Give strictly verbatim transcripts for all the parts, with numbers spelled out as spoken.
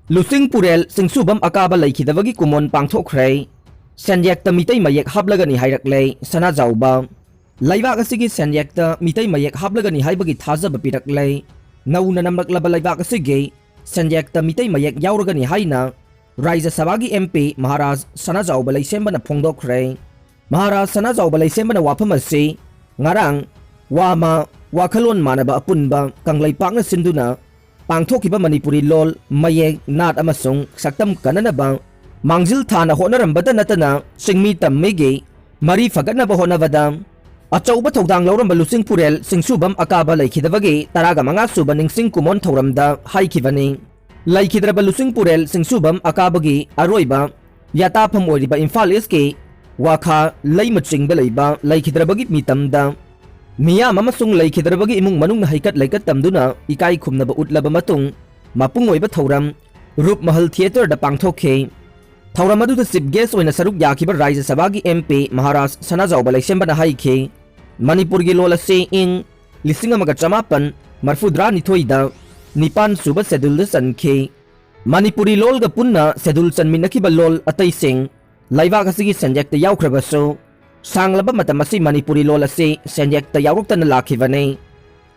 ꯂꯨꯆꯤꯡ ꯄꯨꯔꯦꯜ ꯆꯤꯡꯁꯨꯕꯝ ꯑꯀꯥꯕ ꯂꯩꯈꯤꯗꯕꯒꯤ ꯀꯨꯃꯣꯟ ꯄꯥꯡꯊꯣꯛꯈ꯭ꯔꯦ꯫ ꯁꯦꯟꯌꯦꯛꯇ ꯃꯤꯇꯩ ꯃꯌꯦꯛ ꯍꯥꯞꯂꯒꯅꯤ ꯍꯥꯏꯔꯛꯂꯦ ꯁꯅꯥꯖꯥꯎꯕ꯫ ꯂꯩꯕꯥꯛ ꯑꯁꯤꯒꯤ ꯁꯦꯟꯌꯦꯛꯇ ꯃꯤꯇꯩ ꯃꯌꯦꯛ ꯍꯥꯞꯂꯒꯅꯤ ꯍꯥꯏꯕꯒꯤ ꯊꯥꯖꯕ ꯄꯤꯔꯛꯂꯦ꯫ ꯅꯧꯅ ꯅꯝꯂꯛꯂꯕ ꯂꯩꯕꯥꯛ ꯑꯁꯤꯒꯤ ꯁꯦꯟꯌꯦꯛꯇ ꯃꯤꯇꯩ ꯃꯌꯦꯛ ꯌꯥꯎꯔꯒꯅꯤ ꯍꯥꯏꯅ ꯔꯥꯖ꯭ꯌ ꯁꯚꯥꯒꯤ ꯑꯦꯝ ꯄꯤ ꯃꯍꯥꯔꯥꯖ ꯁꯅꯥꯖꯥꯎꯕ ꯂꯩꯁꯦꯝꯕꯅ ꯐꯣꯡꯗꯣꯛꯈ꯭ꯔꯦ꯫ ꯃꯍꯥꯔꯥꯖ ꯁꯅꯥꯖꯥꯎꯕ ꯂꯩꯁꯦꯝꯕꯅ ꯋꯥꯐꯝ ꯑꯁꯤ ꯉꯔꯥꯡ ꯋꯥꯃ ꯋꯥꯈꯜꯂꯣꯟ ꯃꯥꯟꯅꯕ ꯑꯄꯨꯟꯕ ꯀꯪꯂꯩꯄꯥꯛꯅ ꯁꯤꯟꯗꯨꯅ ꯄꯥꯡꯊꯣꯛꯈꯤꯕ ꯃꯅꯤꯄꯨꯔꯤ ꯂꯣꯜ, ꯃꯌꯦꯛ, ꯅꯥꯠ ꯑꯃꯁꯨꯡ ꯁꯛꯇꯝ ꯀꯟꯅꯅꯕ ꯃꯥꯡꯖꯤꯜ ꯊꯥꯅ ꯍꯣꯠꯅꯔꯝꯕꯇ ꯅꯠꯇꯅ ꯆꯤꯡꯃꯤ ꯇꯝꯃꯤꯒꯤ ꯃꯔꯤ ꯐꯒꯠꯅꯕ ꯍꯣꯠꯅꯕꯗ ꯑꯆꯧꯕ ꯊꯧꯗꯥꯡ ꯂꯧꯔꯝꯕ ꯂꯨꯆꯤꯡ ꯄꯨꯔꯦꯜ ꯆꯤꯡꯁꯨꯕꯝ ꯑꯀꯥꯕ ꯂꯩꯈꯤꯗꯕꯒꯤ ꯇꯔꯥꯒ ꯃꯉꯥ ꯁꯨꯕ ꯅꯤꯡꯁꯤꯡ ꯀꯨꯃꯣꯟ ꯊꯧꯔꯝꯗ ꯍꯥꯏꯈꯤꯕꯅꯤ꯫ ꯂꯩꯈꯤꯗ꯭ꯔꯕ ꯂꯨꯆꯤꯡ ꯄꯨꯔꯦꯜ ꯆꯤꯡꯁꯨꯕꯝ ꯑꯀꯥꯕꯒꯤ ꯑꯔꯣꯏꯕ ꯌꯥꯇꯥꯐꯝ ꯑꯣꯏꯔꯤꯕ ꯏꯝꯐꯥꯜ ꯏꯁꯀꯤ ꯋꯥꯈꯥ, ꯂꯩꯃ ꯆꯤꯡꯗ ꯂꯩꯕ ꯂꯩꯈꯤꯗ꯭ꯔꯕꯒꯤ ꯃꯤꯇꯝꯗ ꯃꯤꯌꯥꯝ ꯑꯃꯁꯨꯡ ꯂꯩꯈꯤꯗ꯭ꯔꯕꯒꯤ ꯏꯃꯨꯡ ꯃꯅꯨꯡꯅ ꯍꯩꯀꯠ ꯂꯩꯀꯠ ꯇꯝꯗꯨꯅ ꯏꯀꯥꯏ ꯈꯨꯝꯅꯕ ꯎꯠꯂꯕ ꯃꯇꯨꯡ ꯃꯄꯨꯡ ꯑꯣꯏꯕ ꯊꯧꯔꯝ ꯔꯨꯞ ꯃꯍꯜ ꯊꯤꯌꯦꯇꯔꯗ ꯄꯥꯡꯊꯣꯛꯈꯤ꯫ ꯊꯧꯔꯝ ꯑꯗꯨꯗ ꯆꯤꯐ ꯒꯦꯁ ꯑꯣꯏꯅ ꯁꯔꯨꯛ ꯌꯥꯈꯤꯕ ꯔꯥꯖ꯭ꯌ ꯁꯚꯥꯒꯤ ꯑꯦꯝ ꯄꯤ ꯃꯍꯥꯔꯥꯖ ꯁꯅꯥꯖꯥꯎꯕ ꯂꯩꯁꯦꯝꯕꯅ ꯍꯥꯏꯈꯤ, ꯃꯅꯤꯄꯨꯔꯒꯤ ꯂꯣꯜ ꯑꯁꯤ ꯏꯪ ꯂꯤꯁꯤꯡ ꯑꯃꯒ ꯆꯃꯥꯄꯟ ꯃꯔꯐꯨꯇꯔꯥꯅꯤꯊꯣꯏꯗ ꯅꯤꯄꯥꯟ ꯁꯨꯕ ꯁꯦꯗꯨꯜꯗ ꯆꯟꯈꯤ꯫ ꯃꯅꯤꯄꯨꯔꯤ ꯂꯣꯜꯒ ꯄꯨꯟꯅ ꯁꯦꯗꯨꯜ ꯆꯟꯃꯤꯟꯅꯈꯤꯕ ꯂꯣꯜ ꯑꯇꯩꯁꯤꯡ ꯂꯩꯕꯥꯛ ꯑꯁꯤꯒꯤ ꯁꯦꯟꯌꯦꯛꯇ ꯌꯥꯎꯈ꯭ꯔꯕꯁꯨ, ꯁꯥꯡꯂꯕ ꯃꯇꯝ ꯑꯁꯤ ꯃꯅꯤꯄꯨꯔꯤ ꯂꯣꯜ ꯑꯁꯤ ꯁꯦꯟꯌꯦꯛꯇ ꯌꯥꯎꯔꯛꯇꯅ ꯂꯥꯛꯈꯤꯕꯅꯤ꯫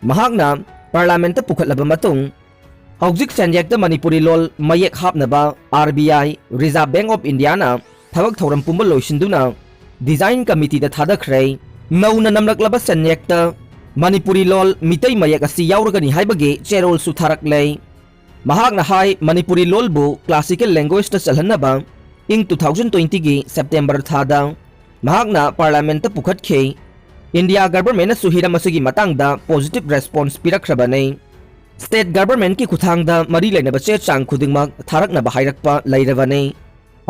ꯃꯍꯥꯛꯅ ꯄꯥꯔꯂꯥꯃꯦꯟꯠꯇ ꯄꯨꯈꯠꯂꯕ ꯃꯇꯨꯡ, ꯍꯧꯖꯤꯛ ꯁꯦꯟꯌꯦꯛꯇ ꯃꯅꯤꯄꯨꯔꯤ ꯂꯣꯜ ꯃꯌꯦꯛ ꯍꯥꯞꯅꯕ R B I, Reserve Bank of Indiaꯅ ꯊꯕꯛ ꯊꯧꯔꯝ ꯄꯨꯝꯕ ꯂꯣꯏꯁꯤꯟꯗꯨꯅ ꯗꯤꯖꯥꯏꯟ ꯀꯃꯤꯇꯤꯗ ꯊꯥꯗꯈ꯭ꯔꯦ꯫ ꯅꯧꯅ ꯅꯝꯂꯛꯂꯕ ꯁꯦꯟꯌꯦꯛꯇ ꯃꯅꯤꯄꯨꯔꯤ ꯂꯣꯜ ꯃꯤꯇꯩ ꯃꯌꯦꯛ ꯑꯁꯤ ꯌꯥꯎꯔꯒꯅꯤ ꯍꯥꯏꯕꯒꯤ ꯆꯦꯔꯣꯜꯁꯨ ꯊꯥꯔꯛꯂꯦ꯫ ꯃꯍꯥꯛꯅ ꯍꯥꯏ, ꯃꯅꯤꯄꯨꯔꯤ ꯂꯣꯜꯕꯨ classical language꯫ ꯒꯤ September ꯊꯥꯗ ꯃꯍꯥꯛꯅ ꯄꯥꯔꯂꯥꯃꯦꯟꯠꯇ ꯄꯨꯈꯠꯈꯤ꯫ ꯏꯟꯗꯤꯌꯥ ꯒꯚꯔꯟꯃꯦꯟꯠꯅꯁꯨ ꯍꯤꯔꯝ ꯑꯁꯤꯒꯤ ꯃꯇꯥꯡꯗ positive response ꯄꯤꯔꯛꯈ꯭ꯔꯕꯅꯤ꯫ ꯁ꯭ꯇꯦꯠ ꯒꯚꯔꯟꯃꯦꯟꯠꯀꯤ ꯈꯨꯠꯊꯥꯡꯗ ꯃꯔꯤ ꯂꯩꯅꯕ ꯆꯦ ꯆꯥꯡ ꯈꯨꯗꯤꯡꯃꯛ ꯊꯥꯔꯛꯅꯕ ꯍꯥꯏꯔꯛꯄ ꯂꯩꯔꯕꯅꯤ꯫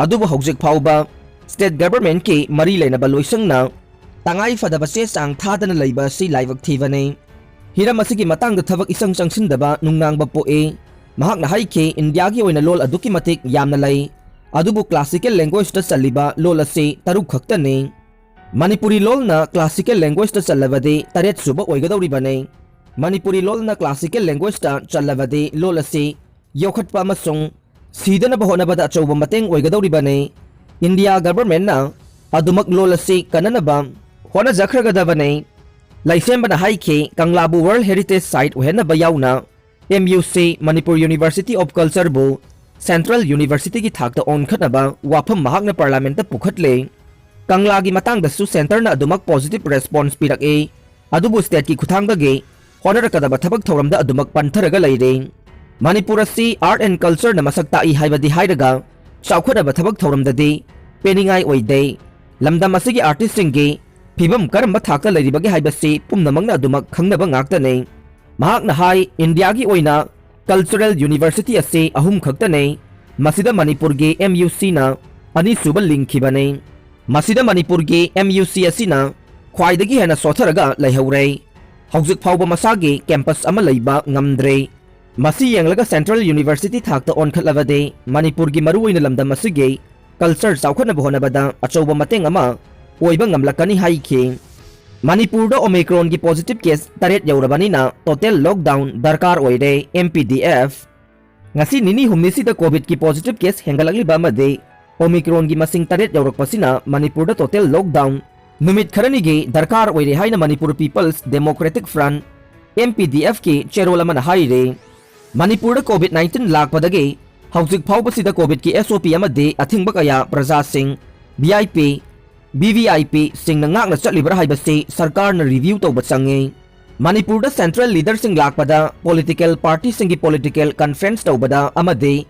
ꯑꯗꯨꯕꯨ ꯍꯧꯖꯤꯛ ꯐꯥꯎꯕ ꯁ꯭ꯇꯦꯠ ꯒꯚꯔꯟꯃꯦꯟꯠꯀꯤ ꯃꯔꯤ ꯂꯩꯅꯕ ꯂꯣꯏꯁꯪꯅ ꯇꯉꯥꯏ ꯐꯗꯕ ꯆꯦ ꯆꯥꯡ ꯊꯥꯗꯅ ꯂꯩꯕ ꯑꯁꯤ ꯂꯥꯏꯕꯛ ꯊꯤꯕꯅꯤ꯫ ꯍꯤꯔꯝ ꯑꯁꯤꯒꯤ ꯃꯇꯥꯡꯗ ꯊꯕꯛ ꯏꯆꯪ ꯆꯪꯁꯤꯟꯗꯕ ꯅꯨꯡꯅꯥꯡꯕ ꯄꯣꯛꯏ꯫ ꯃꯍꯥꯛꯅ ꯍꯥꯏꯈꯤ, ꯏꯟꯗꯤꯌꯥꯒꯤ ꯑꯣꯏꯅ ꯂꯣꯜ ꯑꯗꯨꯛꯀꯤ ꯃꯇꯤꯛ ꯌꯥꯝꯅ ꯂꯩ, ꯑꯗꯨꯕꯨ classical language« ꯇ ꯆꯜꯂꯤꯕ ꯂꯣꯜ ꯑꯁꯤ ꯇꯔꯨꯛ ꯈꯛꯇꯅꯤ꯫ ꯃꯅꯤꯄꯨꯔꯤ ꯂꯣꯜꯅ classical language ꯇ ꯆꯜꯂꯕꯗꯤ ꯇꯔꯦꯠ ꯁꯨꯕ ꯑꯣꯏꯒꯗꯧꯔꯤꯕꯅꯤ꯫ ꯃꯅꯤꯄꯨꯔꯤ ꯂꯣꯜꯅ classical language ꯇ ꯆꯜꯂꯕꯗꯤ ꯂꯣꯜ ꯑꯁꯤ ꯌꯣꯛꯈꯠꯄ ꯑꯃꯁꯨꯡ ꯁꯤꯗꯅꯕ ꯍꯣꯠꯅꯕꯗ ꯑꯆꯧꯕ ꯃꯇꯦꯡ ꯑꯣꯏꯒꯗꯧꯔꯤꯕꯅꯤ꯫ ꯏꯟꯗꯤꯌꯥ ꯒꯚꯔꯟꯃꯦꯟꯠꯅ ꯑꯗꯨꯃꯛ ꯂꯣꯜ ꯑꯁꯤ ꯀꯟꯅꯅꯕ ꯍꯣꯠꯅꯖꯈ꯭ꯔꯒꯗꯕꯅꯤ꯫ ꯂꯩꯁꯦꯝꯕꯅ ꯍꯥꯏꯈꯤ, ꯀꯪꯂꯥꯕꯨ ꯋꯥꯔꯜꯗ ꯍꯦꯔꯤꯇꯦꯖ ꯁꯥꯏꯠ ꯑꯣꯏꯍꯟꯅꯕ ꯌꯥꯎꯅ ꯑꯦꯝ ꯌꯨ ꯁꯤ, ꯃꯅꯤꯄꯨꯔ ꯌꯨꯅꯤꯚꯔꯁꯤꯇꯤ ꯑꯣꯐ ꯀꯜꯆꯔꯕꯨ ꯁꯦꯟꯇ꯭ꯔꯦꯜ ꯌꯨꯅꯤꯚꯔꯁꯤꯇꯤꯒꯤ ꯊꯥꯛꯇ ꯑꯣꯟꯈꯠꯅꯕ ꯋꯥꯐꯝ ꯃꯍꯥꯛꯅ ꯄꯥꯔꯂꯤꯌꯥꯃꯦꯟꯠꯇ ꯄꯨꯈꯠꯂꯦ꯫ ꯀꯪꯂꯥꯒꯤ ꯃꯇꯥꯡꯗꯁꯨ ꯁꯦꯟꯇꯔꯅ ꯑꯗꯨꯃꯛ ꯄꯣꯖꯤꯇꯤꯚ ꯔꯦꯁꯄꯣꯟꯁ ꯄꯤꯔꯛꯏ, ꯑꯗꯨꯕꯨ ꯁ꯭ꯇꯦꯠꯀꯤ ꯈꯨꯠꯊꯥꯡꯗꯒꯤ ꯍꯣꯠꯅꯔꯛꯀꯗꯕ ꯊꯕꯛ ꯊꯧꯔꯝꯗ ꯑꯗꯨꯃꯛ ꯄꯟꯊꯔꯒ ꯂꯩꯔꯦ꯫ ꯃꯅꯤꯄꯨꯔ ꯑꯁꯤ ꯑꯥꯔꯠ ꯑꯦꯟ ꯀꯜꯆꯔꯅ ꯃꯁꯛ ꯇꯥꯛꯏ ꯍꯥꯏꯕꯗꯤ ꯍꯥꯏꯔꯒ, ꯆꯥꯎꯈꯠꯅꯕ ꯊꯕꯛ ꯊꯧꯔꯝꯗꯗꯤ ꯄꯦꯟꯅꯤꯡꯉꯥꯏ ꯑꯣꯏꯗꯦ꯫ ꯂꯝꯗꯝ ꯑꯁꯤꯒꯤ ꯑꯥꯔꯇꯤꯁꯁꯤꯡꯒꯤ ꯐꯤꯕꯝ ꯀꯔꯝꯕ ꯊꯥꯛꯇ ꯂꯩꯔꯤꯕꯒꯦ ꯍꯥꯏꯕꯁꯤ ꯄꯨꯝꯅꯃꯛꯅ ꯑꯗꯨꯃꯛ ꯈꯪꯅꯕ ꯉꯥꯛꯇꯅꯤ꯫ ꯃꯍꯥꯛꯅ ꯍꯥꯏ, ꯏꯟꯗꯤꯌꯥꯒꯤ ꯑꯣꯏꯅ ꯀꯜꯆꯔꯦꯜ ꯌꯨꯅꯤꯚꯔꯁꯤꯇꯤ ꯑꯁꯤ ꯑꯍꯨꯝ ꯈꯛꯇꯅꯤ꯫ ꯃꯁꯤꯗ ꯃꯅꯤꯄꯨꯔꯒꯤ ꯑꯦꯝ ꯌꯨ ꯁꯤꯅ ꯑꯅꯤꯁꯨꯕ ꯂꯤꯡꯈꯤꯕꯅꯤ꯫ ꯃꯁꯤꯗ ꯃꯅꯤꯄꯨꯔꯒꯤ ꯑꯦꯝ ꯌꯨ ꯁꯤ ꯑꯁꯤꯅ ꯈ꯭ꯋꯥꯏꯗꯒꯤ ꯍꯦꯟꯅ ꯁꯣꯊꯔꯒ ꯂꯩꯍꯧꯔꯦ꯫ ꯍꯧꯖꯤꯛ ꯐꯥꯎꯕ ꯃꯁꯥꯒꯤ ꯀꯦꯝꯄꯁ ꯑꯃ ꯂꯩꯕ ꯉꯝꯗ꯭ꯔꯦ꯫ ꯃꯁꯤ ꯌꯦꯡꯂꯒ ꯁꯦꯟꯇ꯭ꯔꯦꯜ ꯌꯨꯅꯤꯚꯔꯁꯤꯇꯤ ꯊꯥꯛꯇ ꯑꯣꯟꯈꯠꯂꯕꯗꯤ ꯃꯅꯤꯄꯨꯔꯒꯤ ꯃꯔꯨꯑꯣꯏꯅ ꯂꯝꯗꯝ ꯑꯁꯤꯒꯤ ꯀꯜꯆꯔ ꯆꯥꯎꯈꯠꯅꯕ ꯍꯣꯠꯅꯕꯗ ꯑꯆꯧꯕ ꯃꯇꯦꯡ ꯑꯃ ꯑꯣꯏꯕ ꯉꯝꯂꯛꯀꯅꯤ ꯍꯥꯏꯈꯤ꯫ ꯃꯅꯤꯄꯨꯔꯗ ꯑꯣꯃꯤꯀ꯭ꯔꯣꯟꯒꯤ ꯄꯣꯖꯤꯇꯤꯚ ꯀꯦꯁ ꯇꯔꯦꯠ ꯌꯧꯔꯕꯅꯤꯅ ꯇꯣꯇꯦꯜ ꯂꯣꯛꯗꯥꯎꯟ ꯗꯔꯀꯥꯔ ꯑꯣꯏꯔꯦ, ꯑꯦꯝ ꯄꯤ ꯗꯤ ꯑꯦꯐ꯫ ꯉꯁꯤ ꯅꯤꯅꯤ ꯍꯨꯝꯅꯤꯁꯤꯗ ꯀꯣꯚꯤꯗꯀꯤ ꯄꯣꯖꯤꯇꯤꯚ ꯀꯦꯁ ꯍꯦꯟꯒꯠꯂꯛꯂꯤꯕ ꯑꯃꯗꯤ ꯑꯣꯃꯤꯀ꯭ꯔꯣꯟꯒꯤ ꯃꯁꯤꯡ ꯇꯔꯦꯠ ꯌꯧꯔꯛꯄꯁꯤꯅ ꯃꯅꯤꯄꯨꯔꯗ ꯇꯣꯇꯦꯜ ꯂꯣꯛꯗꯥꯎꯟ ꯅꯨꯃꯤꯠ ꯈꯔꯅꯤꯒꯤ ꯗꯔꯀꯥꯔ ꯑꯣꯏꯔꯦ ꯍꯥꯏꯅ Manipur people's democratic front, M P D ꯑꯦꯐꯀꯤ ꯆꯦꯔꯣꯜ ꯑꯃꯅ ꯍꯥꯏꯔꯤ꯫ ꯃꯅꯤꯄꯨꯔꯗ ꯀꯣꯚꯤꯗ ꯅꯥꯏꯟꯇꯤꯟ ꯂꯥꯛꯄꯗꯒꯤ ꯍꯧꯖꯤꯛ ꯐꯥꯎꯕꯁꯤꯗ ꯀꯣꯚꯤꯗꯀꯤ ꯑꯦꯁ ꯑꯣ ꯄꯤ ꯑꯃꯗꯤ ꯑꯊꯤꯡꯕ ꯀꯌꯥ ꯄ꯭ꯔꯖꯥꯁꯤꯡ, V I P, V V I ꯄꯤꯁꯤꯡꯅ ꯉꯥꯛꯅ ꯆꯠꯂꯤꯕ꯭ꯔꯥ ꯍꯥꯏꯕꯁꯤ ꯁꯔꯀꯥꯔꯅ ꯔꯤꯚꯤꯌꯨ ꯇꯧꯕ ꯆꯪꯉꯤ꯫ ꯃꯅꯤꯄꯨꯔꯗ ꯁꯦꯟꯇ꯭ꯔꯦꯜ ꯂꯤꯗꯔꯁꯤꯡ ꯂꯥꯛꯄꯗ, ꯄꯣꯂꯤꯇꯤꯀꯦꯜ ꯄꯥꯔꯇꯤꯁꯤꯡꯒꯤ ꯄꯣꯂꯤꯇꯤꯀꯦꯜ ꯀꯟꯐ꯭ꯔꯦꯟꯁ ꯇꯧꯕꯗ ꯑꯃꯗꯤ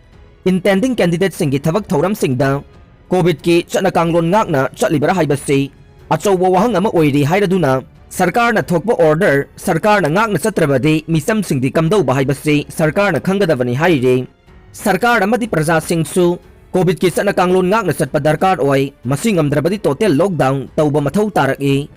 ꯏꯟꯇꯦꯟꯗꯤꯡ ꯀꯦꯟꯗꯤꯗꯦꯠꯁꯤꯡꯒꯤ ꯊꯕꯛ ꯊꯧꯔꯝꯁꯤꯡꯗ ꯀꯣꯚꯤꯗꯀꯤ ꯆꯠꯅ ꯀꯥꯡꯂꯣꯟ ꯉꯥꯛꯅ ꯆꯠꯂꯤꯕ꯭ꯔꯥ ꯍꯥꯏꯕꯁꯤ ꯑꯆꯧꯕ ꯋꯥꯍꯪ ꯑꯃ ꯑꯣꯏꯔꯤ ꯍꯥꯏꯔꯗꯨꯅ, ꯁꯔꯀꯥꯔꯅ ꯊꯣꯛꯄ ꯑꯣꯔꯗꯔ ꯁꯔꯀꯥꯔꯅ ꯉꯥꯛꯅ ꯆꯠꯇ꯭ꯔꯕꯗꯤ ꯃꯤꯆꯝꯁꯤꯡꯗꯤ ꯀꯝꯗꯧꯕ ꯍꯥꯏꯕꯁꯤ ꯁꯔꯀꯥꯔꯅ ꯈꯪꯒꯗꯕꯅꯤ ꯍꯥꯏꯔꯤ꯫ ꯁꯔꯀꯥꯔ ꯑꯃꯗꯤ ꯄ꯭ꯔꯖꯥꯁꯤꯡꯁꯨ ꯀꯣꯚꯤꯗꯀꯤ ꯆꯠꯅ ꯀꯥꯡꯂꯣꯟ ꯉꯥꯛꯅ ꯆꯠꯄ ꯗꯔꯀꯥꯔ ꯑꯣꯏ꯫ ꯃꯁꯤ ꯉꯝꯗ꯭ꯔꯕꯗꯤ ꯇꯣꯇꯦꯜ ꯂꯣꯛꯗꯥꯎꯟ ꯇꯧꯕ ꯃꯊꯧ ꯇꯥꯔꯛꯏ꯫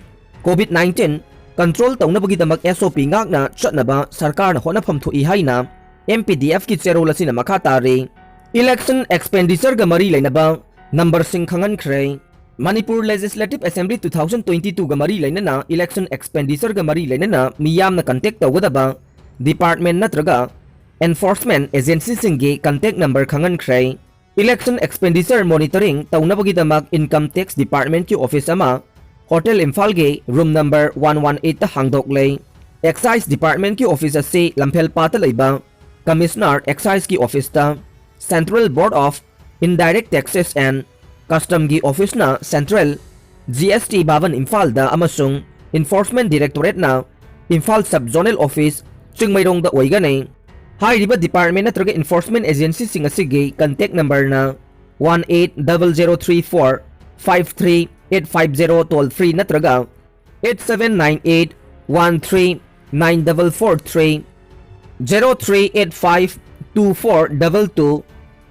ꯀꯣꯚꯤꯗ ꯅꯥꯏꯟꯇꯤꯟ ꯀꯟꯇ꯭ꯔꯣꯜ ꯇꯧꯅꯕꯒꯤꯗꯃꯛ ꯑꯦꯁ ꯑꯣ ꯄꯤ ꯉꯥꯛꯅ ꯆꯠꯅꯕ ꯁꯔꯀꯥꯔꯅ ꯍꯣꯠꯅꯐꯝ ꯊꯣꯛꯏ ꯍꯥꯏꯅ ꯑꯦꯝ ꯄꯤ ꯗꯤ ꯑꯦꯐꯀꯤ ꯆꯦꯔꯣꯜ ꯑꯁꯤꯅ ꯃꯈꯥ ꯇꯥꯔꯤ꯫ ꯏꯂꯦꯛꯁꯟ ꯑꯦꯛꯁꯄꯦꯟꯗꯤꯆꯔꯒ ꯃꯔꯤ ꯂꯩꯅꯕ ꯅꯝꯕꯔꯁꯤꯡ ꯈꯪꯍꯟꯈ꯭ꯔꯦ꯫ Manipur legislative assembly two thousand twenty ꯇꯨꯒ ꯃꯔꯤ ꯂꯩꯅꯅ ꯏꯂꯦꯛꯁꯟ ꯑꯦꯛꯁꯄꯦꯟꯗꯤꯆꯔꯒ ꯃꯔꯤ ꯂꯩꯅꯅ ꯃꯤꯌꯥꯝꯅ ꯀꯟꯇꯦꯛ ꯇꯧꯒꯗꯕ ꯗꯤꯄꯥꯔꯠꯃꯦꯟꯠ ꯅꯠꯇ꯭ꯔꯒ enforcement agencyꯁꯤꯡꯒꯤ contact number ꯈꯪꯍꯟꯈ꯭ꯔꯦ꯫ Election expenditure monitoring ꯇꯧꯅꯕꯒꯤꯗꯃꯛ Income Tax Departmentꯀꯤ office ꯑꯃ Hotel Imphalꯒꯤ room number one one eightꯇ ꯍꯥꯡꯗꯣꯛꯂꯦ꯫ Excise Departmentꯀꯤ office ꯑꯁꯤ ꯂꯝꯐꯦꯜꯄꯥꯠꯇ ꯂꯩꯕ Commissioner Exciseꯀꯤ officeꯇ, Central Board of Indirect Taxes and Customꯒꯤ officeꯅ Central GST Bhavan Imphalꯗ ꯑꯃꯁꯨꯡ Enforcement Directorateꯅ Imphal Sub Zonal Office ꯆꯤꯡꯃꯩꯔꯣꯡꯗ ꯑꯣꯏꯒꯅꯤ꯫ ꯍꯥꯏꯔꯤꯕ department ꯅꯠꯇ꯭ꯔꯒ enforcement agencyꯁꯤꯡ ꯑꯁꯤꯒꯤ contact numberꯅ one eight double zero three four five three eight five zero toll free ꯅꯠꯇ꯭ꯔꯒ eight seven nine eight one three nine double four three, zero three eight five two four double two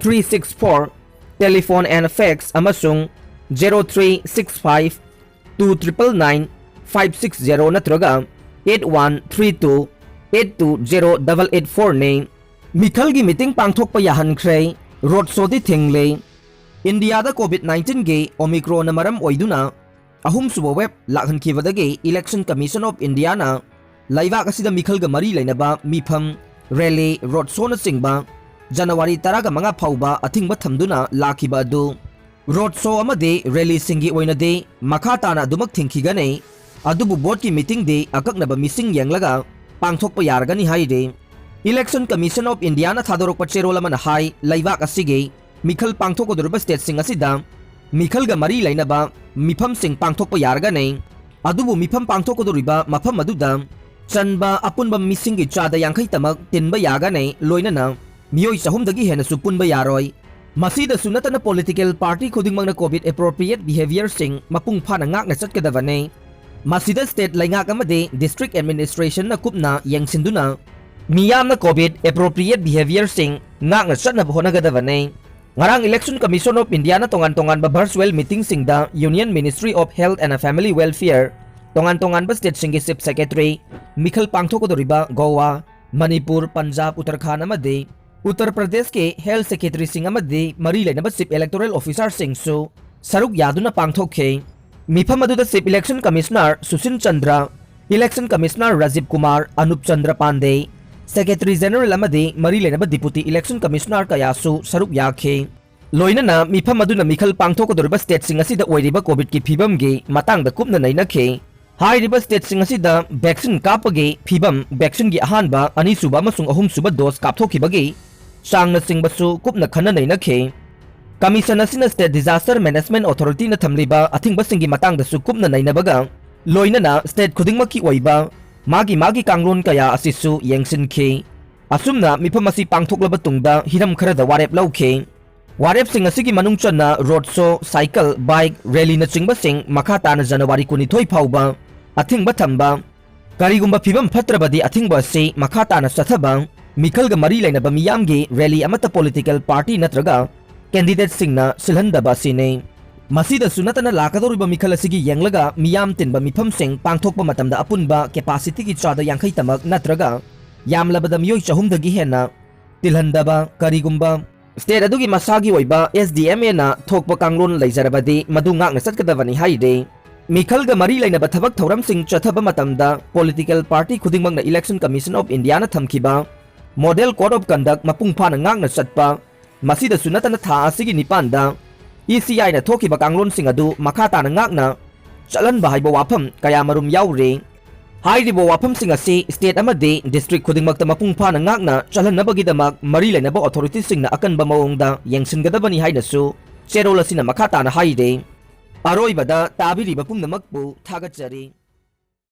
three six four, telephone and fax ꯑꯃꯁꯨꯡ zero three six five two triple nine five six zero ꯅꯠꯇ꯭ꯔꯒ eight one three two eight two zero double eight fourꯅꯤ꯫ ꯃꯤꯈꯜꯒꯤ meeting ꯄꯥꯡꯊꯣꯛꯄ ꯌꯥꯍꯟꯈ꯭ꯔꯦ, road showꯗꯤ ꯊꯤꯡꯂꯦ꯫ ꯏꯟꯗꯤꯌꯥꯗ COVID nineteenꯒꯤ Omicronꯅ ꯃꯔꯝ ꯑꯣꯏꯗꯨꯅ ꯑꯍꯨꯝꯁꯨꯕ wave ꯂꯥꯛꯍꯟꯈꯤꯕꯗꯒꯤ Election Commission of Indiaꯅ ꯂꯩꯕꯥꯛ ꯑꯁꯤꯗ ꯃꯤꯈꯜꯒ ꯃꯔꯤ ꯂꯩꯅꯕ ꯃꯤꯐꯝ, rally, road showꯅꯆꯤꯡꯕ January ꯇꯔꯥꯃꯉꯥ ꯐꯥꯎꯕ ꯑꯊꯤꯡꯕ ꯊꯝꯗꯨꯅ ꯂꯥꯛꯈꯤꯕ ꯑꯗꯨ road show ꯑꯃꯗꯤ rallyꯁꯤꯡꯒꯤ ꯑꯣꯏꯅꯗꯤ ꯃꯈꯥ ꯇꯥꯅ ꯑꯗꯨꯃꯛ ꯊꯤꯡꯈꯤꯒꯅꯤ꯫ ꯑꯗꯨꯕꯨ voteꯀꯤ meetingꯗꯤ ꯑꯀꯛꯅꯕ ꯃꯤꯁꯤꯡ ꯌꯦꯡꯂꯒ ꯄꯥꯡꯊꯣꯛꯄ ꯌꯥꯔꯒꯅꯤ ꯍꯥꯏꯔꯤ꯫ Election Commission of Indiaꯅ ꯊꯥꯗꯣꯔꯛꯄ ꯆꯦꯔꯣꯜ ꯑꯃꯅ ꯍꯥꯏ, ꯂꯩꯕꯥꯛ ꯑꯁꯤꯒꯤ ꯃꯤꯈꯜ ꯄꯥꯡꯊꯣꯛꯀꯗꯧꯔꯤꯕ stateꯁꯤꯡ ꯑꯁꯤꯗ ꯃꯤꯈꯜꯒ ꯃꯔꯤ ꯂꯩꯅꯕ ꯃꯤꯐꯝꯁꯤꯡ ꯄꯥꯡꯊꯣꯛꯄ ꯌꯥꯔꯒꯅꯤ꯫ ꯑꯗꯨꯕꯨ ꯃꯤꯐꯝ ꯄꯥꯡꯊꯣꯛꯀꯗꯧꯔꯤꯕ ꯃꯐꯝ ꯑꯗꯨꯗ ꯆꯟꯕ ꯑꯄꯨꯟꯕ ꯃꯤꯁꯤꯡꯒꯤ ꯆꯥꯗ ꯌꯥꯡꯈꯩ ꯇꯃꯛ ꯇꯤꯟꯕ ꯌꯥꯒꯅꯤ, ꯂꯣꯏꯅꯅ ꯃꯤꯑꯣꯏ ꯆꯍꯨꯝꯗꯒꯤ ꯍꯦꯟꯅꯁꯨ ꯄꯨꯟꯕ ꯌꯥꯔꯣꯏ꯫ ꯃꯁꯤꯗꯁꯨ ꯅꯠꯇꯅ political party ꯈꯨꯗꯤꯡꯃꯛꯅ COVID appropriate behaviorꯁꯤꯡ ꯃꯄꯨꯡ ꯐꯥꯅ ꯉꯥꯛꯅ ꯆꯠꯀꯗꯕꯅꯤ꯫ ꯃꯁꯤꯗ state ꯂꯩꯉꯥꯛ ꯑꯃꯗꯤ district administrationꯅ ꯀꯨꯞꯅ ꯌꯦꯡꯁꯤꯟꯗꯨꯅ ꯃꯤꯌꯥꯝꯅ COVID appropriate behaviorꯁꯤꯡ ꯉꯥꯛꯅ ꯆꯠꯅꯕ ꯍꯣꯠꯅꯒꯗꯕꯅꯤ꯫ ꯉꯔꯥꯡ Election Commission of Indiaꯅ ꯇꯣꯉꯥꯟ ꯇꯣꯉꯥꯟꯕ virtual meetingꯁꯤꯡꯗ Union Ministry of Health and Family Welfare, ꯇꯣꯉꯥꯟ ꯇꯣꯉꯥꯟꯕ stateꯁꯤꯡꯒꯤ Chief Secretary, ꯃꯤꯈꯜ ꯄꯥꯡꯊꯣꯛꯀꯗꯧꯔꯤꯕ ꯒꯣꯋꯥ, ꯃꯅꯤꯄꯨꯔ, ꯄꯟꯖꯥꯕ, ꯎꯠꯇꯔꯈꯥꯟꯗ ꯑꯃꯗꯤ ꯎꯠꯇꯔ ꯄ꯭ꯔꯗꯦꯁꯀꯤ health secretaryꯁꯤꯡ ꯑꯃꯗꯤ ꯃꯔꯤ ꯂꯩꯅꯕ chief electoral officerꯁꯤꯡꯁꯨ ꯁꯔꯨꯛ ꯌꯥꯗꯨꯅ ꯄꯥꯡꯊꯣꯛꯈꯤ꯫ ꯃꯤꯐꯝ ꯑꯗꯨꯗ Chief Election Commissioner ꯁꯨꯁꯤꯟ Chandra, Election Commissioner Rajiv Kumar, Anup Chandra ꯄꯥꯟꯗꯦ, Secretary General ꯑꯃꯗꯤ ꯃꯔꯤ ꯂꯩꯅꯕ Deputy Election Commissioner ꯀꯌꯥꯁꯨ ꯁꯔꯨꯛ ꯌꯥꯈꯤ꯫ ꯂꯣꯏꯅꯅ ꯃꯤꯐꯝ ꯑꯗꯨꯅ ꯃꯤꯈꯜ ꯄꯥꯡꯊꯣꯛꯀꯗꯧꯔꯤꯕ stateꯁꯤꯡ ꯑꯁꯤꯗ ꯑꯣꯏꯔꯤꯕ COVIDꯀꯤ ꯐꯤꯕꯝꯒꯤ ꯃꯇꯥꯡꯗ ꯀꯨꯞꯅ ꯅꯩꯅꯈꯤ꯫ ꯍꯥꯏꯔꯤꯕ stateꯁꯤꯡ ꯑꯁꯤꯗ vaccine ꯀꯥꯞꯄꯒꯤ ꯐꯤꯕꯝ, vaccineꯒꯤ ꯑꯍꯥꯟꯕ, ꯑꯅꯤꯁꯨꯕ ꯑꯃꯁꯨꯡ ꯑꯍꯨꯝꯁꯨꯕ dose ꯀꯥꯞꯊꯣꯛꯈꯤꯕꯒꯤ ꯆꯥꯡꯅꯆꯤꯡꯕꯁꯨ ꯀꯨꯞꯅ ꯈꯟꯅ ꯅꯩꯅꯈꯤ꯫ Commission ꯑꯁꯤꯅ State Disaster Management Authorityꯅ ꯊꯝꯂꯤꯕ ꯑꯊꯤꯡꯕꯁꯤꯡꯒꯤ ꯃꯇꯥꯡꯗꯁꯨ ꯀꯨꯞꯅ ꯅꯩꯅꯕꯒ ꯂꯣꯏꯅꯅ state ꯈꯨꯗꯤꯡꯃꯛꯀꯤ ꯑꯣꯏꯕ ꯃꯥꯒꯤ ꯃꯥꯒꯤ ꯀꯥꯡꯂꯣꯟ ꯀꯌꯥ ꯑꯁꯤꯁꯨ ꯌꯦꯡꯁꯤꯟꯈꯤ꯫ ꯑꯁꯨꯝꯅ ꯃꯤꯐꯝ ꯑꯁꯤ ꯄꯥꯡꯊꯣꯛꯂꯕ ꯇꯨꯡꯗ ꯍꯤꯔꯝ ꯈꯔꯗ ꯋꯥꯔꯦꯞ ꯂꯧꯈꯤ꯫ ꯋꯥꯔꯦꯞꯁꯤꯡ ꯑꯁꯤꯒꯤ ꯃꯅꯨꯡ ꯆꯟꯅ road show, cycle, bike rallyꯅꯆꯤꯡꯕꯁꯤꯡ ꯃꯈꯥ ꯇꯥꯅ ꯖꯅꯋꯥꯔꯤ ꯀꯨꯟꯅꯤꯊꯣꯏ ꯐꯥꯎꯕ ꯑꯊꯤꯡꯕ ꯊꯝꯕ, ꯀꯔꯤꯒꯨꯝꯕ ꯐꯤꯕꯝ ꯐꯠꯇ꯭ꯔꯕꯗꯤ ꯑꯊꯤꯡꯕ ꯑꯁꯤ ꯃꯈꯥ ꯇꯥꯅ ꯆꯠꯊꯕ, ꯃꯤꯈꯜꯒ ꯃꯔꯤ ꯂꯩꯅꯕ ꯃꯤꯌꯥꯝꯒꯤ rally ꯑꯃꯠꯇ political party ꯅꯠꯇ꯭ꯔꯒ candidateꯁꯤꯡꯅ ꯁꯤꯜꯍꯟꯗꯕ ꯑꯁꯤꯅꯤ꯫ ꯃꯁꯤꯗꯁꯨ ꯅꯠꯇꯅ ꯂꯥꯛꯀꯗꯧꯔꯤꯕ ꯃꯤꯈꯜ ꯑꯁꯤꯒꯤ ꯌꯦꯡꯂꯒ ꯃꯤꯌꯥꯝ ꯇꯤꯟꯕ ꯃꯤꯐꯝꯁꯤꯡ ꯄꯥꯡꯊꯣꯛꯄ ꯃꯇꯝꯗ ꯑꯄꯨꯟꯕ capacityꯒꯤ ꯆꯥꯗ ꯌꯥꯡꯈꯩ ꯇꯃꯛ ꯅꯠꯇ꯭ꯔꯒ ꯌꯥꯝꯂꯕꯗ ꯃꯤꯑꯣꯏ ꯆꯍꯨꯝꯗꯒꯤ ꯍꯦꯟꯅ ꯇꯤꯜꯍꯟꯗꯕ, ꯀꯔꯤꯒꯨꯝꯕ state ꯑꯗꯨꯒꯤ ꯃꯁꯥꯒꯤ ꯑꯣꯏꯕ SDMAꯅ ꯊꯣꯛꯄ ꯀꯥꯡꯂꯣꯟ ꯂꯩꯖꯔꯕꯗꯤ ꯃꯗꯨ ꯉꯥꯛꯅ ꯆꯠꯀꯗꯕꯅꯤ ꯍꯥꯏꯔꯤ꯫ ꯃꯤꯈꯜꯒ ꯃꯔꯤ ꯂꯩꯅꯕ ꯊꯕꯛ ꯊꯧꯔꯝꯁꯤꯡ ꯆꯠꯊꯕ ꯃꯇꯝꯗ political party ꯈꯨꯗꯤꯡꯃꯛꯅ Election Commission of Indiaꯅ ꯊꯝꯈꯤꯕ Model Code of Conduct ꯃꯄꯨꯡ ꯐꯥꯅ ꯉꯥꯛꯅ ꯆꯠꯄ, ꯃꯁꯤꯗꯁꯨ ꯅꯠꯇꯅ ꯊꯥ ꯑꯁꯤꯒꯤ ꯅꯤꯄꯥꯟꯗ ECIꯅ ꯊꯣꯛꯈꯤꯕ ꯀꯥꯡꯂꯣꯟꯁꯤꯡ ꯑꯗꯨ ꯃꯈꯥ ꯇꯥꯅ ꯉꯥꯛꯅ ꯆꯠꯍꯟꯕ ꯍꯥꯏꯕ ꯋꯥꯐꯝ ꯀꯌꯥꯃꯔꯨꯝ ꯌꯥꯎꯔꯤ꯫ ꯍꯥꯏꯔꯤꯕ ꯋꯥꯐꯝꯁꯤꯡ ꯑꯁꯤ state ꯑꯃꯗꯤ district ꯈꯨꯗꯤꯡꯃꯛꯇ ꯃꯄꯨꯡ ꯐꯥꯅ ꯉꯥꯛꯅ ꯆꯠꯍꯟꯅꯕꯒꯤꯗꯃꯛ ꯃꯔꯤ ꯂꯩꯅꯕ authorityꯁꯤꯡꯅ ꯑꯀꯟꯕ ꯃꯑꯣꯡꯗ ꯌꯦꯡꯁꯤꯟꯒꯗꯕꯅꯤ ꯍꯥꯏꯅꯁꯨ ꯆꯦꯔꯣꯜ ꯑꯁꯤꯅ ꯃꯈꯥ ꯇꯥꯅ ꯍꯥꯏꯔꯤ꯫ ꯑꯔꯣꯏꯕꯗ ꯇꯥꯕꯤꯔꯤꯕ ꯄꯨꯝꯅꯃꯛꯄꯨ ꯊꯥꯒꯠꯆꯔꯤ꯫